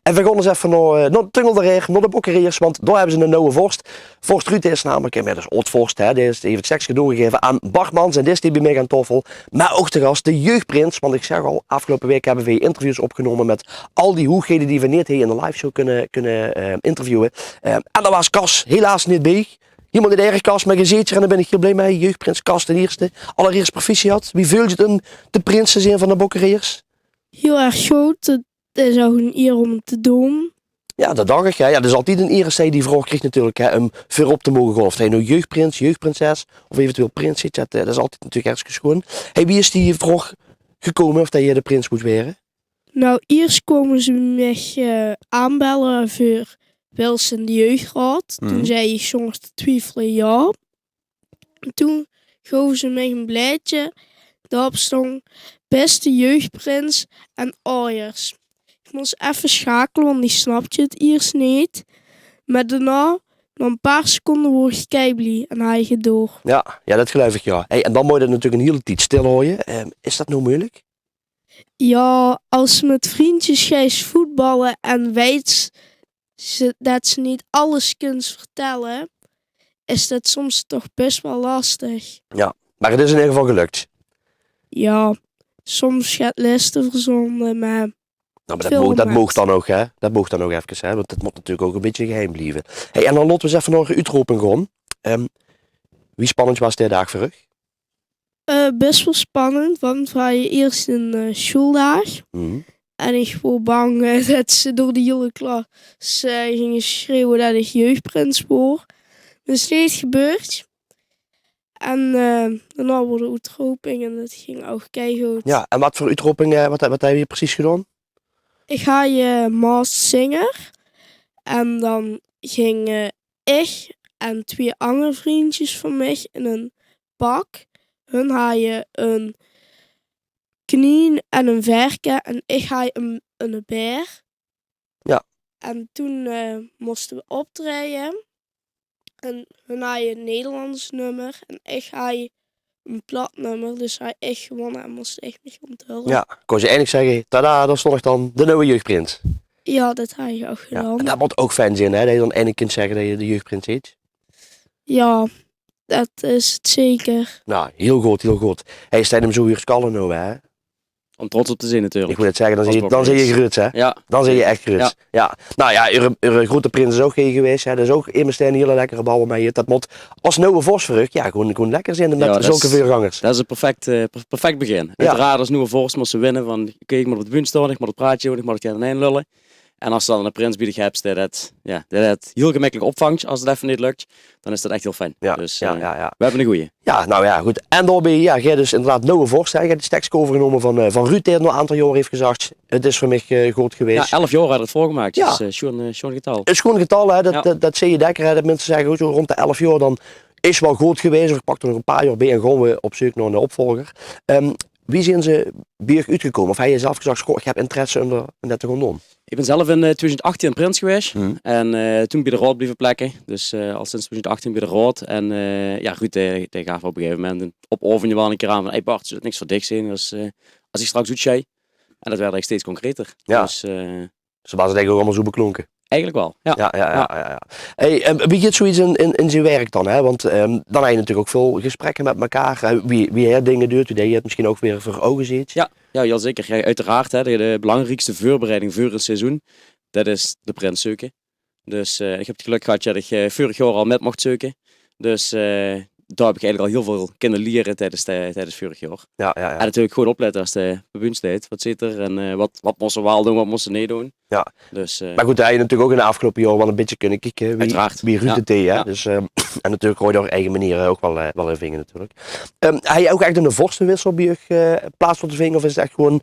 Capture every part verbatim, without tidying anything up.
En veer goon ins effe nao, eh, nao Tungelderheer, nao de Bokkeriejers, want dao höbbe ze 'ne nuje vors. Vors Ruud is namelik, eh, mer dat is aod-vors, hè, dae is, haet 't stekske doorgegaeve aan Bart Mans en dae steit bie mich aan taofel. Mer ouch te gas de jeugprins, want ich zag al, aafgeloupe waek höbbe veer interviews opgenómme mit al die hoeëgheden die veer neet hie in de liveshow kónne, kónne, eh, interviewe. Eh, en dao waas Cas helaas neet bie. Hielemaol neet erg, Cas, mer geer zeet hie en dao bön ich hieël blie mei. Jeugprins Cas d'n Ierste. Allerierst proficiat. Wie veultj 't um de prins te zeen van de Bokkeriejers? Hiel erg good. 't Is ouch 'n ier um 't te doon. Jao, dat dach ich, hè. Jao, dat is altied 'n ier es se die vraog kriegs natuurlik, hè, um veurop te moge gaon. Of se noe jeugprins, jeugprinses of eventueel prins zeetj, dat, eh, dat is altied natuurlik hartstikke sjoeën. Hey, wie is die vraog gekómme of dat se de prins wools waere? Nou, iers kome ze mich, eh, aanbelle veur wils se in de jeugdraod. Toen zag ich zónger te twiefele jao. Toen gove ze mich e blaedje, daorop stóng: beste jeugprins en aojers. Ich mós effe sjakele, want ich snapdje 't iers neet. Mer daonao, nao e paar seconde, woort ich keiblie en haaj ich 't door. Jao, jao, dat geluif ich, jao. Hey, en dan mós se dat natuurlik 'n hiel tied stil haoje. Ehm, is dat noe meujelik? Jao, es se mit vrunj geis voetballe en weits se, dat se neet alles kins vertelle, is dat soms toch bès waal lastig. Jao, mer 't is in eder geval gelöktj. Jao, soms get leste verzónne, mer... Nou, mer dat moog, dat moog dan ouch, hè? Dat moog dan ouch efkes, hè? Want dat mót natuurlik ouch e bietje geheim blieve. Hey, en dan laote v'r ins effe nao de oetroping gaon. Ehm, wie spannend waas dae daag veur uch? Eh, bès waal spannend, want v'r haje iers 'n, eh, sjoeldaag. En ich woor bang, eh, dat ze door de hiele klas, eh, ginge sjreeuwe dat ich jeugprins woor. Dat is neet gebeurd. En, eh, daonao woor de oetroping en dat ging ouch keigood. Jao, en wat veur oetroping, eh, wat, wat höbs se precies gedaon? Ich haaj, eh, Masked Singer. En dan ging, eh, ich en twieë anger vrundjes van mich in ein pak. Hun haje ein knien en ein verke en ich haaj ein, ein baer. Jao. En toen, eh, móste we optraeje. En hun haje ein Nederlands nummer en ich haaj ein plat nummer. Dus haaj ich gewónne en mós ich mich onthulde. Jao, kóns se eindelik zègke: tada, dao stóng ich dan, de nuuje jeugprins. Jao, dat haaj ich ouch gedaon. En dat mót ouch fijn zeen, hè, dat se dan eindelik kins zègke dat se de jeugprins zeetj. Jao, dat is 't zeker. Nou, hiel good, hiel good. Hey, steit 'm zoe hie te kalle noe, hè? Óm trots op te zeen natuurlik. Ich mót 't zègke, dan zeen se, dan zeen se gruuets, hè? Jao. Dan zeen se ech gruuets. Jao. Nou jao, eure, eure groete prins is ouch hie gewaes, hè? Dat is ouch ummer ein hiel lekkere babbel mei. Dat mót es nuuje vors veur uch, jao, gewoen, gewoen lekker zeen mei zulke veurgangers. Dat is 't perfect, eh, per-, perfect begin. Jao. Oeteraard, es nuuje vors mós se winne van: oké, ich mót op de bühne staon, ich mót 't praotsje doon, ich mót 't gaer in ein lulle. En es se dan eine prins bie dich höbs dae dat, jao, dae dat hiel gemekkelik opvangtj es 't effe neet löktj, dan is dat ech hiel fijn. Jao, dus, jao, eh, jao, jao. We höbbe eine goeie. Jao, nou jao, good. En daobie, jao, geer dus inderdaad nuuje vors, hè. Geer höbtj 't stekske euvergenómme van, eh, van Ruud, dae 't nao 'n aantal jaor haet gezag: 't is veur mich, eh, good gewaes. Jao, elf jaor höbbe v'r 't volgemaaktj. Jao. Dus, eh, sjoeën, eh, sjoeën getal. Ein sjoeën getal, hè. Dat, dat, dat zeen ze dèkker, hè, dat minse zègke: good, zoe rónd de elf jaor, dan is 't waal good gewaes. Of ich pak d'r nog ein paar jaor bie en gaon we op zeuk nao eine opvolger. Ehm, Wie zeen ze bie uch oetgekómme? Of höbs se zelf gezag: goh, ich höb interesse óm d'r, óm dat te gaon doon? Ich bön zelf in, eh, twieëdoezend achttieën prins gewaes. En, eh, toen bie de raod blieve plekke. Dus, eh, al sinds twieëdoezend achttieën bie de raod. En, eh, jao, Ruud, dae, dae gaaf op e gegaeve moment op aovendje waal ein kier aan van: hey Bart, zou dat niks veur dich zeen es, eh, es ich straks oetsjei? En dat woort eigelik steeds concreter. Jao. Dus, eh, Ze waas 't eigelik ouch allemaol zoe beklónke. Eigelik waal, jao. Jao, jao, jao, jao. Hey, en wie geit zoeiets in, in, in zien werk dan, hè? Want, ehm, dan höbs se natuurlik ouch väöl gesprekke mit mekaar, hè? Wie, wie hae dinger duit, wie dae 't mesjien ouch weer veur ouge zeetj. Jao, jao, jao, zeker. Jao, oeteraard, hè, de, de belangriekste veurbereiding veur ein seizoen, dat is de prins zeuke. Dus, eh, ich höb 't gelök gehad dat ich, eh, veurig jaor al mit moch zeuke. Dus, eh, dao höb ich eigelik al hiel väöl kinne liere tiedes de, tiedes veurig jaor. Jao, jao, jao. En natuurlik good oplette es se op de bühne steis. Wat zit d'r en, eh, wat, wat mós se waal doon, wat mós se neet doon. Jao. Dus, eh, mer good, dao höbs se natuurlik ouch in de aafgeloupe jaore waal e bietje kinne kieke wie, oeteraard, wie Ruud 't deej, hè. Jao. Dus, ehm, en natuurlik kóns se dao op eige meneer ouch waal, eh, waal in vinge natuurlik. Ehm, höbs se ouch ech 'ne vorstewissel bie uch, eh, plaats laote vinge of is 't ech gewoen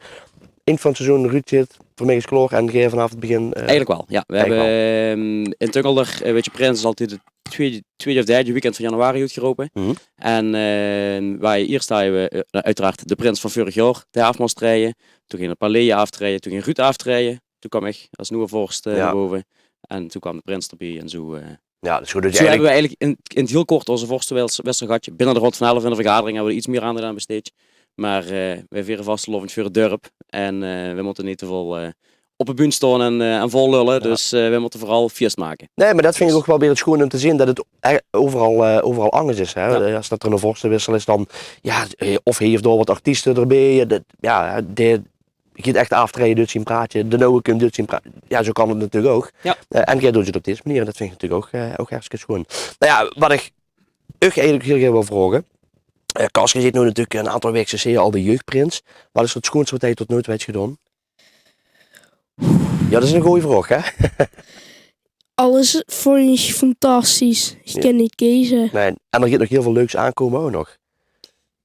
eind van 't seizoen, Ruud zeetj: veur mich is 't klaor en geer vanaaf 't begin, eh... Eigelik waal, jao. We höbbe, ehm, in Tungelder, eh, weits se, prins is altied 't twiede, twiede of derde weekend van januari oetgerope. En, eh, we haje iers, haje we, eh, nou, oeteraard de prins van veurig jaor, dae aaf mós traeje. Toen ging 't palais aaftraeje, toen ging Ruud aaftraeje. Toen kwaam ich es nuuje vors, eh, nao bove. En toen kwaam de prins d'rbie en zoe, eh, Jao, dus good, dus zoe höbbe we eigelik in, in 't hiel kort ós vorstewissel gehad. Binne de Raod van Elf in de vergadering höbbe we d'r get mieë aandach aan besteedj. Mer, eh, we viere vastelaovendj veur 't dörp. En, eh, we mótte neet te väöl, eh, op de bühne staon en, eh, en vol lulle. Dus, eh, we mótte veural fieës make. Nae, mer det vinj ich ouch waal weer 't sjoon um te zeen det 't e-, euveral, eh, euveral angers is, hè. Jao. Eh, es det d'r 'ne vorstewissel is, dan, jao, eh, of hae haet dao get artieste d'rbie, eh, det, jao, dae geit ech aaftraeje, doot zien praatje, de nuuje kump, doot zien pra-, jao, zoe kan 't natuurlik ouch. Jao. Eh, en dae doot 't op dees meneer, en det vinj ich natuurlik ouch, eh, ouch hartstikke sjoon. Noe jao, waat ich uch eigelik hiel gaer wil vraoge, eh, Cas, geer zit noe natuurlik 'n aantal waeke, zit geer al de jeugprins. Waat is 't sjoonste waat geer tot noe toe höb gedaon? Jao, det is 'n gooj vraog, hè? Alles vónj ich fantastisch. Ich kin neet keze. Nae, en d'r geit nog hiel väöl leuks aankómme ouch nog.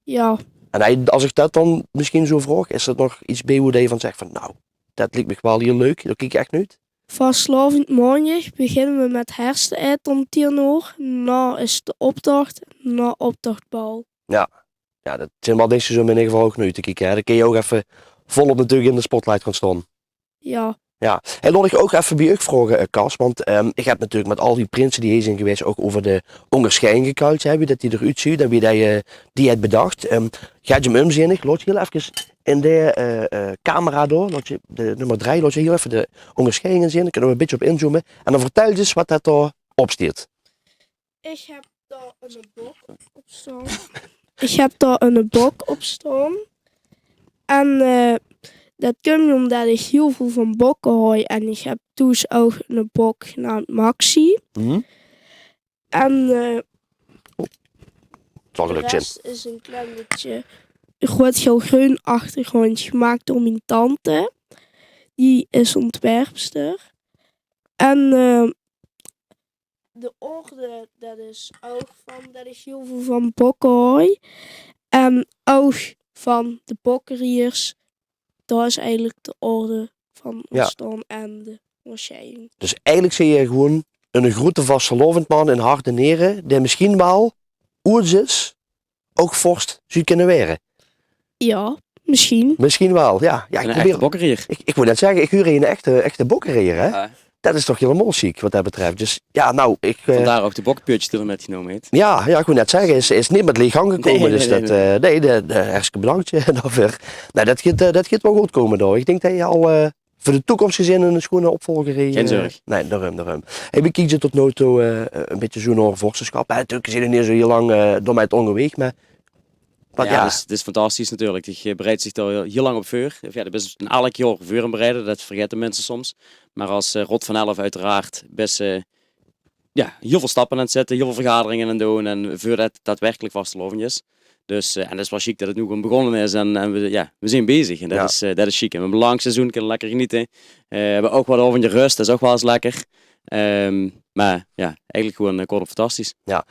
Jao. En hei, es ich det dan mesjien zoe vraog, is d'r nog get bie wo geer van zègk van, noe, det liek mich waal hiel leuk, dao kiek ich ech nao oet? Vastelaovend maondig beginne we mit herste aete óm tien oor. Daonao is de optoch, daonao optochbal. Jao. Jao, det zeen waal dinger óm in eder geval ouch nao oet te kieke, hè. Dan kins se ouch effe volop natuurlik in de spotlight gaon staon. Jao. Jao. Hey, laot ich ouch effe bie uch vraoge, eh, Cas, want, ehm, ich höb natuurlik mit al die prinse die hie zeen gewaes ouch euver de óngersjeiding gekabbeld, hè, wie det die d'roet zuut en wie det, eh, die haet bedach. Ehm, geer höb 'm umzeen, laot hiel effe in de, eh, eh, camera dao, laot ze, de nummer drei, laot ze hiel effe de óngersjeiding zeen, dan kinne we 'n bietje op inzoome en dan vertèl ins waat det dao op steit. Ich höb dao 'ne bok op staon. Ich höb dao 'ne bok op staon. En, eh, det kump ómdet ich hiel väöl van bokke haoj. En ich höb thoes ouch 'ne bok genaamp Maxi. Mhm. En, eh, de res is 'n klein bietje roead-gael-greun achtergróndj gemaak door mien tante. Die is óntwerpster. En, eh, de orde, det is ouch van, det is hiel väöl van bokke haoj. En ouch van de Bokkeriejers. Det is eigelik de orde van óntstaon en de óngersjeiding. Dus eigelik zeen geer gewoen 'ne groete vastelaovendjman in hart en niere, dae mesjien waal oets ins ouch vors zou kinne waere. Jao, mesjien. Mesjien waal, jao. Jao, ich probeer, ich, ich wou net zègke, ich huur hie 'ne echte, echte Bokkeriejer, hè? Jao. Det is toch hielemaol sjiek waat det betröf. Dus jao, noe, ich, eh, vandaar ouch de bokkepeurtjes die d'r mitgenómme haet. Jao, jao, ich wou net zègke, is, is neet mit leeg henj gekómme, dus det, eh, nae, de, de, hartstikke bedank daoveur. Nae, det geit, eh, det geit waal good kómme, dao. Ich dink det geer al, eh, veur de toekóms gezeen 'ne sjoene opvolger haet, eh. Gein zörg. Nae, daorum, daorum. Hey, wie kiek geer tot noe toe, eh, 'n bietje zoe nao vorstesjap? Hè, natuurlik, geer zeet nog neet zoe hiel lang, eh, dao mit óngerwaeg, mer jao, det is, det is fantastisch natuurlik. Dich, eh, bereids dich dao hiel, hiel lang op veur. Of jao, det is 'n elk jaor veurbereide, det vergaete minse soms. Mer es, eh, Rod van Elf oeteraard bès, eh, jao, hiel väöl stappe aan 't zètte, hiel väöl vergaderinge aan 't doon en veurdet 't daadwerkelik vastelaovendj is. Dus, eh, en det is waal sjiek det 't noe gewoen begós is en, en we, jao, we zeen bezig en det is, eh, det is sjiek. En we höbbe 'n lang seizoen, kinne lekker genete. Eh, we höbbe ouch get aovendje rös, det is ouch waal ins lekker. Ehm, mer jao, eigelik gewoen, eh, kort op fantastisch. Jao.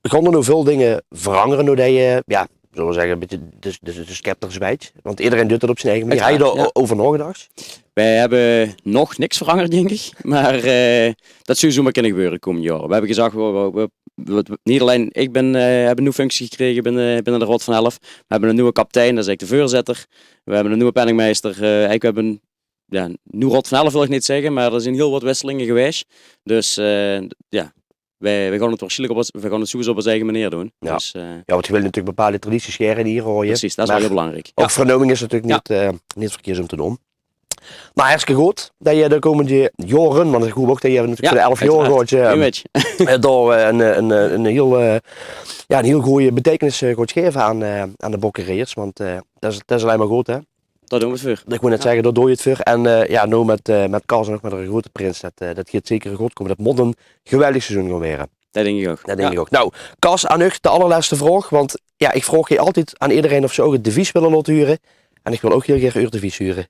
Gaon d'r noe väöl dinger verangere, noe det geer, jao, zölle we zègke, 'n bietje de, de, de scepter zwieëtj? Want ederein duit det op zien eige meneer. Oeteraard, jao. Höb geer dao o-, euver naogedach? Weej höbbe nog niks verangerd, dink ich. Mer, eh, det zou zoemer kinne gebeure de kómmende jaore. Weej höbbe gezag, weej, weej, weej, weej, neet allein ich bön, eh, höb 'n nuuj functie gekrege binne, binne de Rod van Elf. Weej höbbe 'ne nuuje kaptein, det is eigelik de veurzitter. Weej höbbe 'ne nuuje penningmeister. Eh, eigelik, weej höbbe 'n, jao, 'n nuuj Rod van Elf wil ich neet zègke, mer d'r zeen hiel get wisselinge gewaes. Dus, eh, jao, weej, weej gaon 't waarsjienlik op ós, weej gaon 't sowieso op ós eige meneer doon. Jao. Dus, eh, jao, want geer wilt natuurlik bepaalde tradities gaer in ere haoje. Precies, det is waal hiel belangriek. Mer ouch vernumming is natuurlik neet, eh, neet verkieërd um te doon. Noe, hartstikke good det geer de kómmende jaore, want ich hoop ouch det geer natuurlik veur de elf jaor gaot, eh, dao, eh, 'n, 'n, 'n hiel, eh, jao, 'n hiel gooj beteikenis, eh, gaot gaeve aan, eh, aan de Bokkerieërs, want, eh, det is, det is allein mer good, hè? Dao doon we 't veur. Ich wou net zègke, dao doon we 't veur. En, eh, jao, noe mit, eh, mit Cas en ouch mit de groete prins, det, eh, det geit zeker good kómme. Det mót 'n geweldig seizoen gaon waere. Det dink ich ouch. Det dink ich ouch. Noe, Cas, aan uch de allerlèste vraog, want jao, ich vraog hie altied aan ederein of ze ouch 't devies wille laote hure. En ich wil ouch hiel gaer eur devies hure.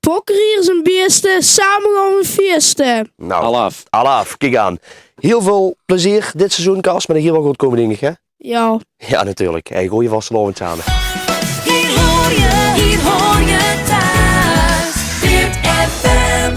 Bokkeriejer zien beeste, same gaon we fieste. Noe, alaaf. Alaaf, kiek aan. Hiel väöl plezeer dit seizoen, Cas, mer det geit waal good kómme, dink ich, hè? Jao. Jao, natuurlik. Hey, gooj vastelaovend same. Hie hoor je, hie hoor je thuis. Weert F M.